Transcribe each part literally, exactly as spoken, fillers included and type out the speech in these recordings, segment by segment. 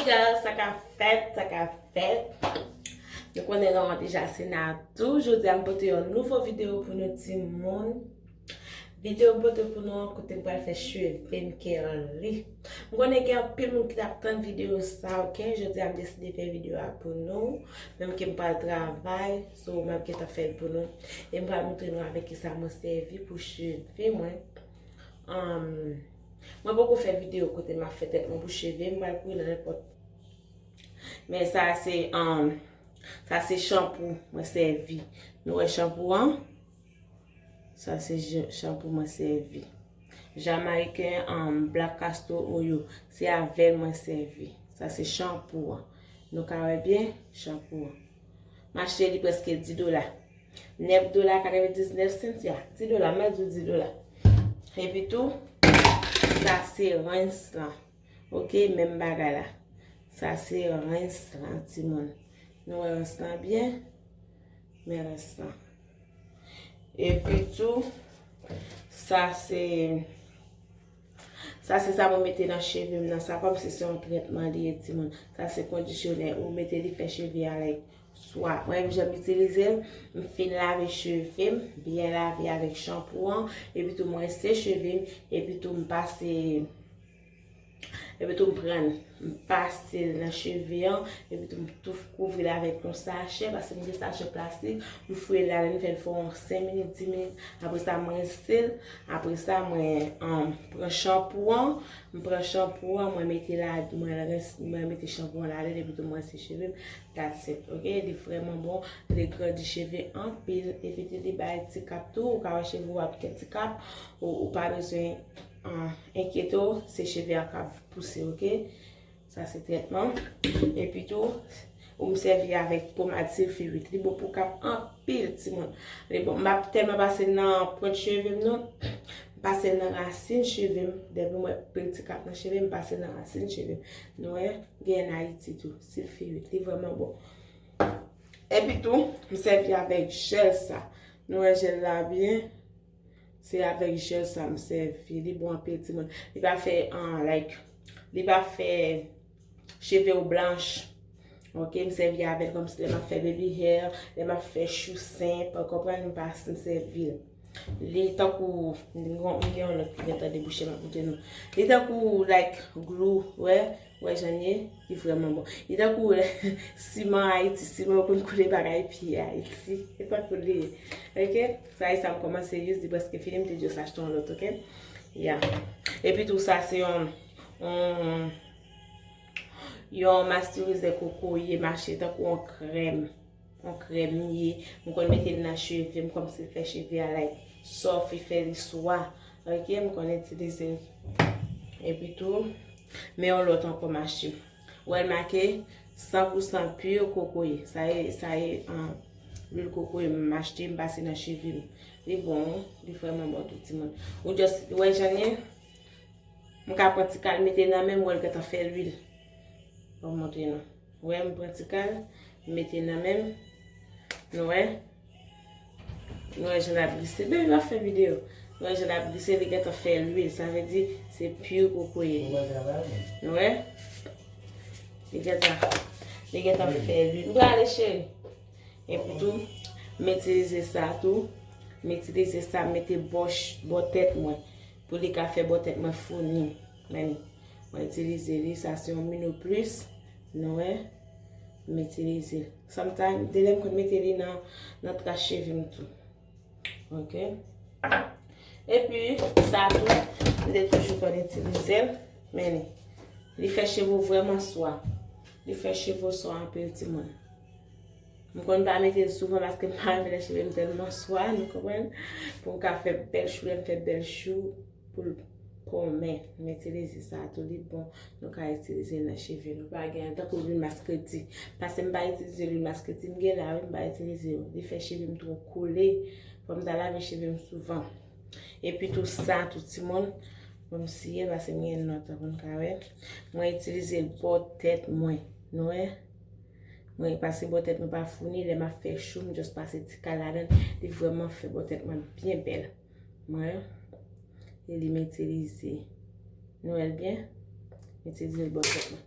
Girl, sa ka fèt, sa ka fèt. Nou konnen non an deja se Natou. Jodi a m pote yon nouvo videyo pou nou timoun. Videyo m pote pou nou an kote m pral fè cheve m curly. M konnen gen anpil moun ki t ap tann videyo sa, oke? Jodi a m deside fè videyo a pou nou. Menm ke m pral travay, so m ap gentan fè l pou nou. E m pral montre nou avèk kisa mwen sèvi pou cheve mwen. Anm, mwen poko fè videyo kote m ap fè tèt mwen pou cheve m, m pral kouri nan nenpòt. Men sa se, anm, sa se chanpou mwen sèvi. Nou wè chanpou an? Sa se je- chanpou mwen sèvi. Jamayiken, anm, Black Castor Oil, se avè l mwen sèvi. Sa se chanpou an. Nou ka wè byen, chanpou an. M achte li prèske dis dola. Nèf dola katrevendiznèf sent, ya. Dis dola, m di w dis dola. Epi tou, sa se rens lan. Oke, menm bagay la. Sa se rens lan, timoun. Nou wè rens lan byen? Men rens lan. Epi tou, sa se, sa se sa mwen mete nan cheve m nan. Sa kòmsi se yon trètman li ye, timoun. Sa se kondisyonè. Ou mete li fè cheve a, like, swa. Mwen menm jan m itilize l, m fin lave cheve m, byen lave avèk chanpou an, epi tou m rense cheve m, epi tou m pase, epi tou m pran, m pase l nan cheve an, epi tou m tou kouvri l avèk yon sachè, paske m gen sachè plastik, m fouye l ladan, m fè l fè yon senk minit, dis minit, apre sa m rense l, apre sa mwen, anm, pran chanpou an, m pran chanpou an, mwen mete la, mwen rense, mwen mete chanpou an ladan, epi tou m rense cheve m, that's it, oke? Li vrèman bon, li grandi cheve anpil, epi tou li bay ti kap tou, ou ka wè cheve w ap gen ti kap, ou, ou pa bezwen, ah, enkyete w, se cheve a k ap pouse, oke? Sa se trètman. Epi tou, ou m sèvi avèk pomad silfiwit. Li bon pou kap anpil, timoun. Li bon, m ap tèlman pase l nan pwent cheve m non. M pase l nan rasin cheve m. Depi m wè pil ti kap nan cheve m, m pase l nan rasin cheve m. Nou wè, gen an Ayiti tou, silfiwit. Li vrèman bon. Epi tou, m sèvi avèk jèl sa. Nou wè jèl la byen? Se avèk jèl sa m sèvi. Li bon anpil, timoun. Li pa fè, ah, like, li pa fè cheve w blanch. Oke, m sèvi avè l kòmsi lè m ap fè baby hair, lè m ap fè chou senp, ou konprann, m pa, m sèvi l. Li tankou, m gen, m gen yon lòt ki gentan debouche, m ap montre nou. Li tankou, like, glou, wè, wè jan l ye, li vrèman bon. Li tankou siman Ayiti, siman yo konn koule bagay pye Ayiti. Li tankou li ye. Oke? Sa e sa m kòmanse use, li prèske fini, m te just achte yon lòt, oke? Ya. Epi tou sa se yon, yon, yon mastirizè kokoye mache tankou yon krèm. Yon krèm li ye. M konn mete l nan cheve m kòmsi l fè cheve a like soft, li fè li swa. Oke, m konn itilize l. Epi tou, men yon lòt ankò mache. Ou wè l make san pou san pure kokoye. Sa e, sa e, ah, lwil kokoye m achte, m pase nan cheve m. Li bon, wi, li vrèman bon tou timoun. Ou just, ou wè jan l ye? M ka pran ti kal mete nan men m, wè l gentan fè lwil. Ban m montre nou. Ou wè, m pran ti kal, m mete nan men m. Nou wè? Nou wè jan l ap glise. Baby, m ap fè videyo. Nou wè jan l ap glise, li gentan fè lwil. Sa vle di, se pure kokoye. Nou wè? Li gentan, li gentan fè lwil. M prale, cheri. Epi tou, m itilize sa tou. M itilize sa, m mete bò ch-, bò tèt mwen. Pou li ka fè bò tèt mwen founi. Men, mwen itilize li, sa se yon Mino Plus. Nou wè? M itilize l. Sometimes, de lè m konn mete li nan, nan tras cheve m tou. Oke? Epi, sa tou, m te toujou konn itilize l. Men, li fè cheve w vrèman swa. Li fè cheve w swa anpil, timoun. M konn pa mete l souvan paske m pa renmen lè cheve m tèlman swa, nou konprann? Pou m ka fè bèl chou, lè m fè bèl chou, pou l konmen. M itilize sa tou, li bon. Nou ka itilize l nan cheve nou. Pa gen tankou lwil maskreti. Paske m pa itilize lwil maskreti, m gen la, wi, m pa itilize yo. Li fè cheve m twò kole. Fò m ta lave cheve m souvan. Epi tou sa, tou timoun. Bon, m siye paske m gen nòt pou n ka wè. Mwen itilize l bò tèt mwen. Nou wè? Mwen pase bò tèt mwen pa founi, lè m ap fè chou, m just pase ti kal ladan l. Li vrèman fè bò tèt mwen byen bèl. Mwen, e li m itilize. Nou wè l byen? M itilize l bò tèt mwen.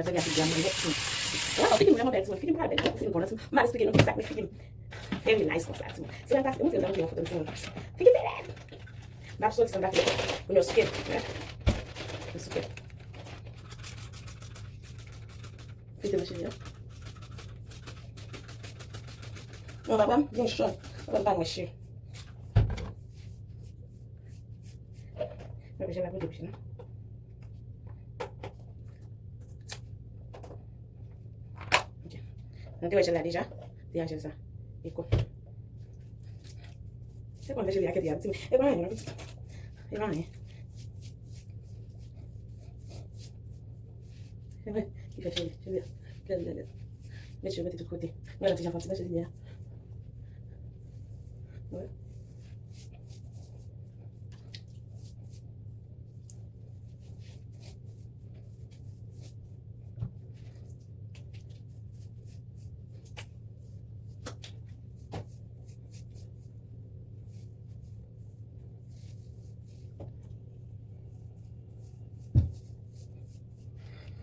m ap sèvi ak figi a mwen. Wè, figi m vrèman bèl, timoun. Figi m vrèman bèl. Figi m bon, timoun. M al esplike nou kisa k fè figi m very nice konsa, timoun. Si m al pase, mwen te montre yon foto, timoun. Figi m bèl. M ap soti san m pa fè. Pou nou souke. Wè. Nou souke. Kite machini an. Non, papa m gen chòt. Papa m pa mwen chè. Mwen bezwen la pou de bouche, non? Ok. Nou te wè jèl la deja. Deja jèl sa. E kou. Se konn fè cheve a kèt li a, ti. E pa anyen, non, pitit. E pa anyen. Se vre, ki fè cheve, cheve a. Bèl, bèl, bèl. Met cheve mete tout kote. Mwen la ti jan fè ti manje li a. Wè.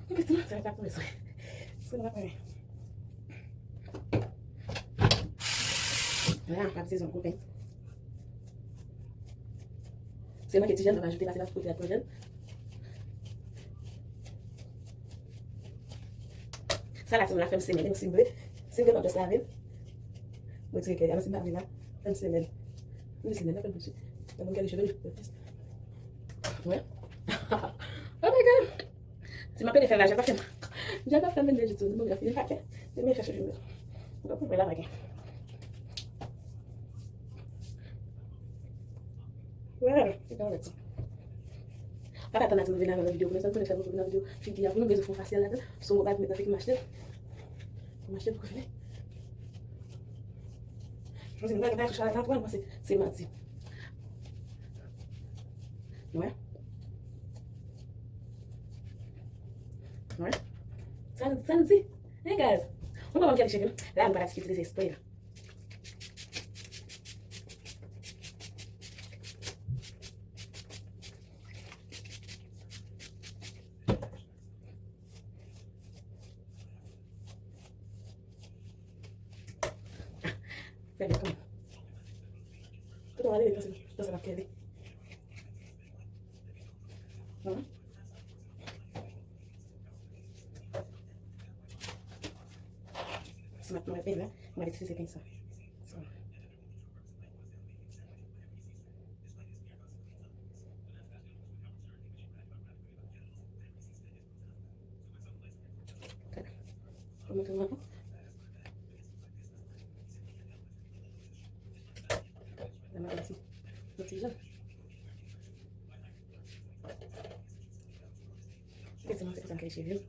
Ok, ti mati sa pa pou bezwen. Sa pa pou mwen. Wala, pa bezwen gwo pen. Se manke ti jèl, m ap ajoute pase la pou kote ak gwo jèl. Sa la, timoun, la fè m semèl, si m vle. Si m vle, m ap just lave l. Mwen tire kè a, si m pa vle la, fè m semèl. M di semèl, la fè m bouche. Nan moun gade cheve, wè. Oh my God. Si m ap pede fè la, jèl pa fè m. Jèl pa fè m, men jèl tou, mwen fini pake. Men chèche jèl. Mwen konprann la pake. Wè, se pa wè tou. Pa ka tann ati m vin avè yon videyo pou nou, sa m konnen fè m vin nan videyo figi a pou nou, bezwen fè yon fasyèl ladan. Se yon bagay pou met nan figi m achte. M achte pou fini. Jodi m pa gen pa sou chalè nan pran, se, se manti. Wè. Wè. Sa, sa n di? Hey guys. Mwen pa konn kèl cheve m. La, m pa t itilize espre la. Gade kòman. Tout an ale, panse, panse l ap kele. Hum. Si m ap mwen pen la, mwen itilize pen sa. Kòman te mwen? Nan mwen ti, yon ti jan. Efektivman, se konsa m kale cheve m.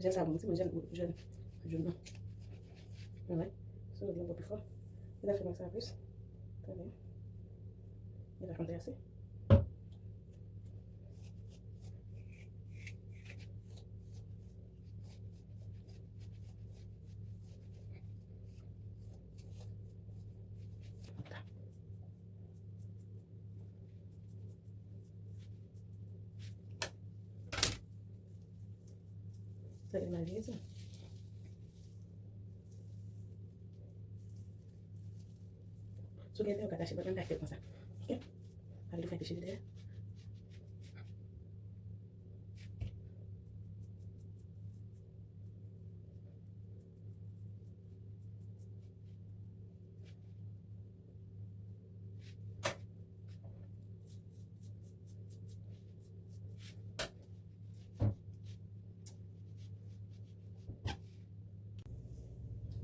Jèl sa bon, ti bon, jèl, jèl, jèl nan. Alright. So, li anpil pi fò. Li ta fè mwen sa plis. Trè byen. Li ta fè mwen ase. Sa gen malgre sa. Si w gen pè, w ka tache, but mwen pa fè l konsa. Ok? Al li fè peche li dèyè.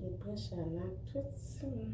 Li pran chalè tout sou mwen.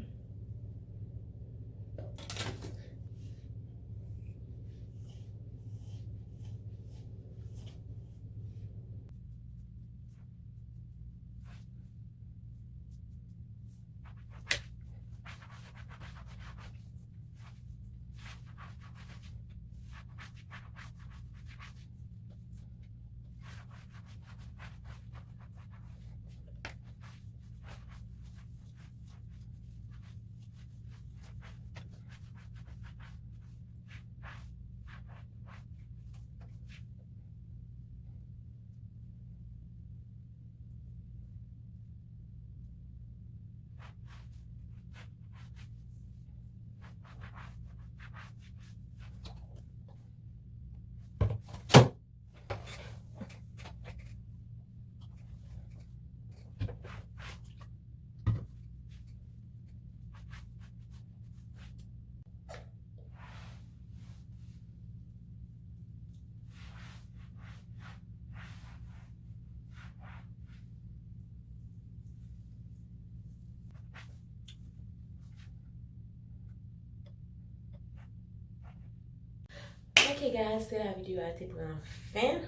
Ok, guys, se la videyo a te pran fen.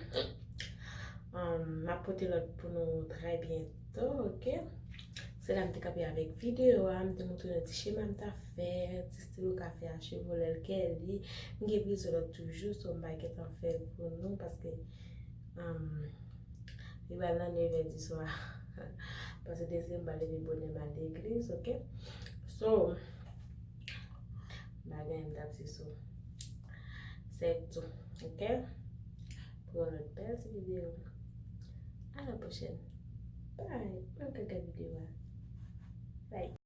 Um, m ap pote lòt pou nou trè byento, ok? Se la m te kanpe avèk videyo a, m te montre nou ti chema m ta fè, ti stil ou ka fè a cheve w lè l kèli. M gen plizyè lòt toujou, so m pa gentan fè l pou nou, paske, um, li pral nan nevè di swa. Paske dezyèm m pral leve bonè m al legliz, ok? So, bagay m t ap di sou. Se tou, ok? Pou yon lòt bèl ti videyo. A la pwochèn. Bye. Mwen ka gad videyo a. Bye.